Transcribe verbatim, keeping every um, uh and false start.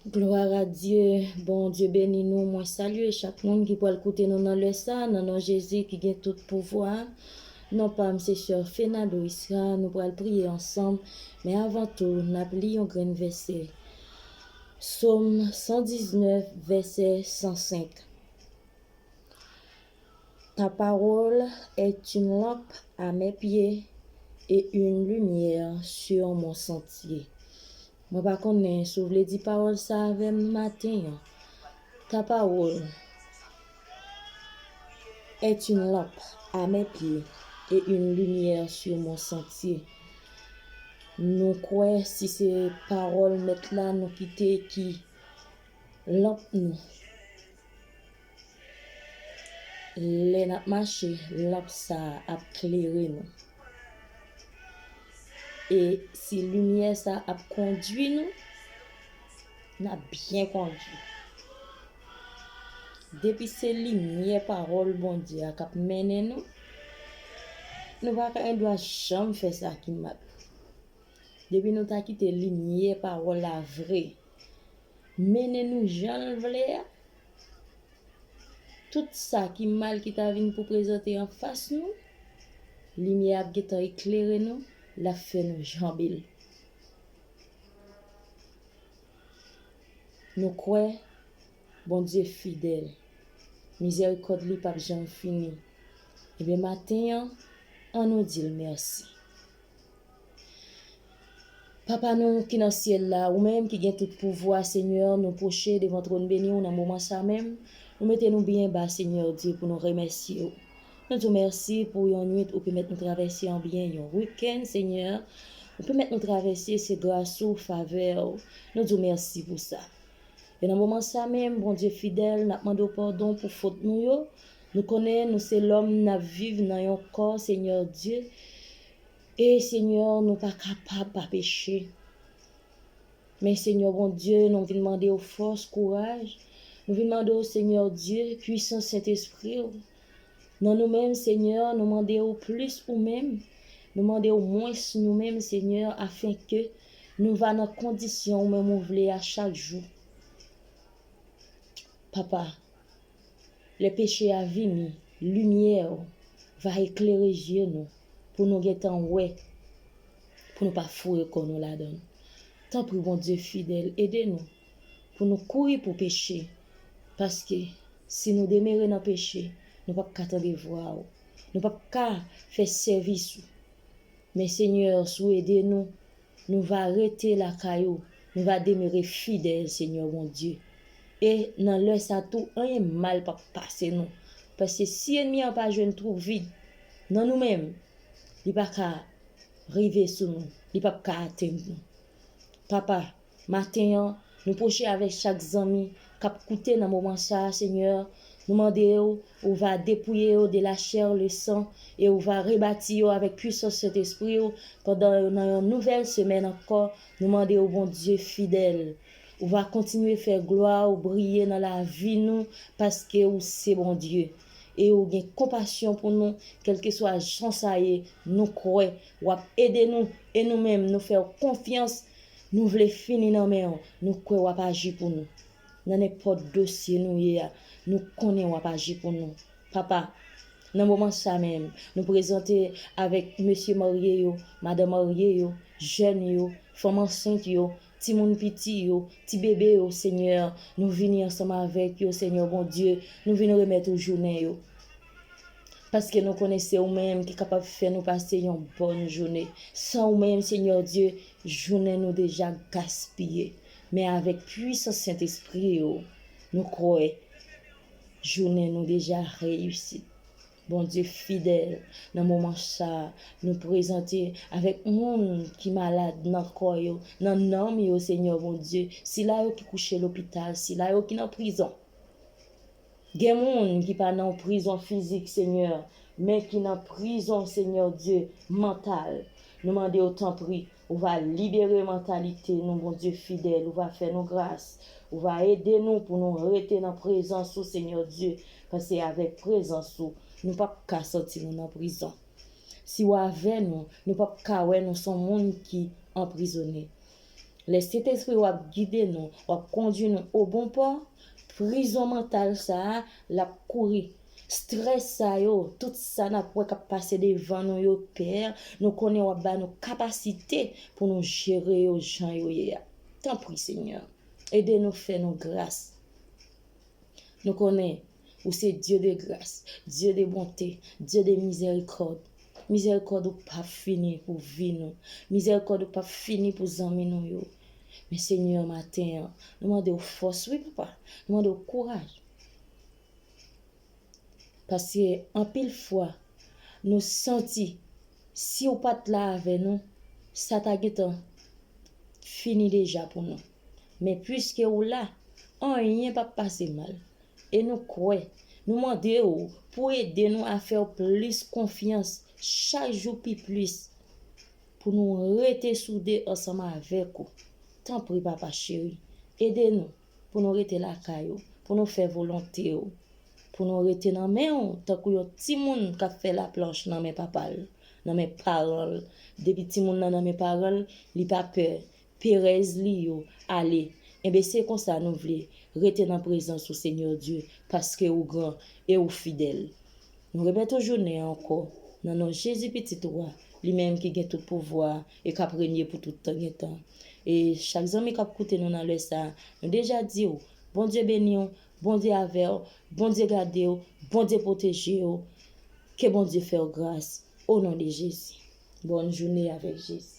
Glwa a Dye, Bondye beni nou. Mwen salye chak moun ki pral koute nou nan lè sa, nan non Jezi ki gen tout pouvwa. Non pa m se sè Fenado Isra, nou pral priye ansanm, men avan tou, n ap li yon grenn vèsè. Sòm san diznèf, vèsè san senk. Ta parole est une lampe à mes pieds et une lumière sur mon sentier. Mwen pa konnen si w vle di pawòl sa avè m maten an. Ta parole est une lampe à mes pieds et une lumière sur mon sentier. Nou kwè si se pawòl mèt la nou kite ki lanp nou. Lè n ap mache, lanp sa a ap klere nou. E si limyè sa a ap kondui nou, n ap byen kondui. Depi se limyè pawòl Bondye a k ap mennen nou, nou pa gen dwa janm fè sa ki mal. Depi nou ta kite limyè pawòl la vre mennen nou jan l vle a, tout sa ki mal ki ta vin pou prezante anfas nou, limyè ap gentan eklere nou, l ap fè nou janbe l. Nou kwè Bondye fidèl, mizèrikòd li p ap janm fini. Ebyen, maten an, ann nou di l mèsi. Papa nou ki nan syèl la, ou menm ki gen tout pouvwa, Senyè, nou pwoche devan twòn beni w nan moman sa menm. Nou mete nou byen ba, Senyè Dye, pou nou remèsye w. Nou di w mèsi pou yon nwit ou pèmèt nou travèse an byen, yon wikenn, Senyè, ou pèmèt nou travèse, se gras ou, favè w. Nou di w mèsi pou sa. E nan moman sa menm, Bondye fidèl, n ap mande w padon pou fot nou yo. Nou konnen nou se lòm, n ap viv nan yon kò, Senyè Dye. E Senyè, nou pa kapab pa peche. Men Senyè Bondye, nou vin mande w fòs, kouraj. Nou vin mande w, Senyè Dye, pwisans Sentespri w. Nan nou menm, Senyè, nou mande w plis ou menm. Nou mande w mwens nou menm, Senyè, afen ke nou va nan kondisyon ou menm ou vle a chak jou. Papa, lè peche a vini, limyè w va eklere zye nou, pou nou gentan wè, pou nou pa foure kò nou ladan l. Tanpri, Bondye fidèl, ede nou pou nou kouri pou peche, paske si nou demere nan peche, nou p ap ka tande vwa w, nou p ap ka fè sèvis ou. Men Senyè, si w ede nou, nou va rete lakay ou, nou va demere fidèl, Senyè Bondye. E nan lè sa tou, anyen mal p ap pase nou. Paske si ènmi an pa jwenn twou vid nan nou menm, li pa ka rive sou nou, li p ap ka atenn nou. Papa, maten an, nou pwoche avèk chak zanmi k ap koute nan moman sa a, Senyè. Nou mande w, ou va depouye yo de la chair, le sang, e ou va rebati yo avèk pwisans Sentespri w pandan yo nan yon nouvèl semèn ankò. Nou mande w, Bondye fidèl, ou va kontinye fè glwa w briye nan lavi nou, paske ou se Bondye. E ou gen konpasyon pou nou, kèlkeswa jan sa ye, nou kwè w ap ede nou, e nou menm, nou fè w konfyans, nou vle fini nan men w, nou kwè w ap aji pou nou. Nan nenpòt dosye nou ye a, nou konnen w ap aji pou nou. Papa, nan moman sa menm, nou prezante avèk mesye marye yo, madanm marye yo, jèn yo, fanm ansent yo, timoun piti yo, ti bebe yo, Senyè, nou vini ansanm avèk yo, Senyè Bondye, nou vin remèt ou jounen yo. Paske nou konnen se ou menm ki kapab fè nou pase yon bòn jounen. San ou menm, Senyè Dye, jounen nou deja gaspiye. Men avèk pwisans Sentespri yo, nou kwè jounen nou deja reyisi. Bondye fidèl, nan moman sa a, nou prezante avèk moun ki malad nan kò yo, nan nanm yo, Senyè Bondye, sila yo ki kouche lopital, sila yo ki nan prizon. Gen moun ki pa nan prizon fizik, Senyè, men ki nan prizon, Senyè Dye, mantal. Nou mande w, tanpri, ou va libere mantalite nou, Bondye fidèl, ou va fè nou gras, ou va ede nou pou nou rete nan prezans ou, Senyè Dye, paske avèk prezans ou, nou p ap ka santi nou nan prizon. Si w avè nou, nou p ap ka wè nou se yon moun ki anprizone. Lè Sentespri w ap gide nou, w ap kondui nou o bon pò, prizon mantal sa a, l ap kouri. Strès sa yo, tout sa n ap wè k ap pase devan nou yo, Pè, nou konnen w ap ba nou kapasite pou nou jere yo jan yo ye a. Tanpri, Senyè, ede nou, fè nou gras. Nou konnen ou se Dye de gras, Dye de bonte, Dye de mizèrikòd. Mizèrikòd ou p ap fini pou vi nou. Mizèrikòd ou p ap fini pou zanmi nou yo. Men Senyè, maten an, nou mande w fòs, wi, papa. Nou mande w kouraj. Paske anpil fwa, nou santi, si w pa t la avè nou, sa ta gentan fini deja pou nou. Men piske ou la, anyen p ap pase mal. E nou kwè, nou mande w pou ede nou a fè w plis konfyans chak jou pi plis, pou nou rete soude ansanm avèk ou. Tanpri, papa cheri, ede nou pou nou rete lakay ou, pou nou fè volonte w, pou nou rete nan men w tankou yon timoun k ap fè laplanch nan men papa l, nan men paran l. Depi timoun nan nan men paran l, li pa pè, perèz li yo ale. Enben, se konsa nou vle rete nan prezans ou, Senyè Dye, paske ou gran e ou fidèl. Nou remèt ou jounen an ankò, nan non Jezi, Pitit ou a, li menm ki gen tout pouvwa e k ap renye pou tout tan gen tan. E chak zanmi k ap koute nou nan lè sa a, nou deja di w, Bondye beni w, Bondye avè w, Bondye gade w, Bondye pwoteje w. Ke Bondye fè w gras, o non de Jezi. Bòn jounen avèk Jezi.